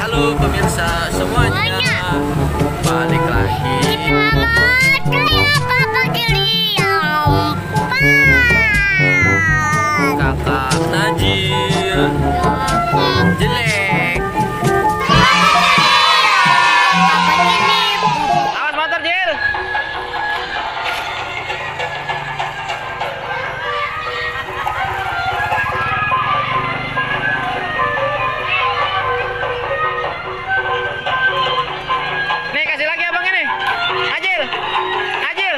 Halo pemirsa semuanya, balik lagi. Kakak Najil jelek. Awas motor Jil. Nih kasih lagi abang ini. Ajil. Ajil.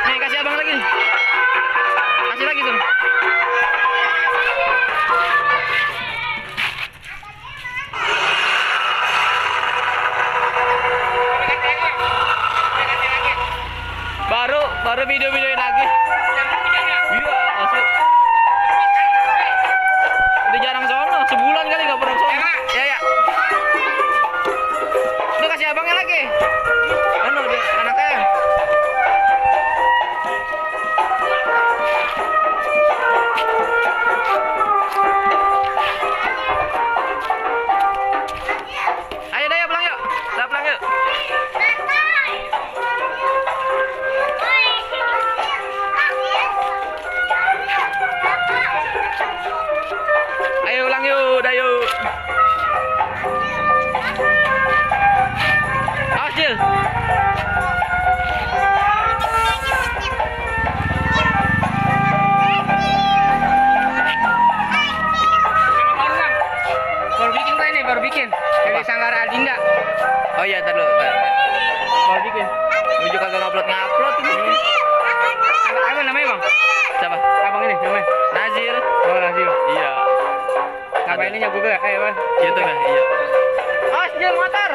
Nih kasih abang lagi nih. Kasih lagi tuh. Baru video-videoin lagi. Iya, asli. Udah jarang sono, sebulan kali gak pernah sono. Ya ya. Udah kasih abangnya lagi. Anu dia anaknya. Ayo dah ya pulang yuk. Kita pulang yuk. Ayo ulang yuk, dah yuk. Awas Jil. Baru bikin kok ini, baru bikin. Dari Sanggar Adinda. Oh iya, ntar dulu. Baru bikin. Menuju kagak ngupload ini. Apa namanya bang? Siapa? Abang ini namanya? Nazir. Oh Nazio. Iya. Apa ininya Google? Bang. Gitu kan? Iya. Awas Jil motor.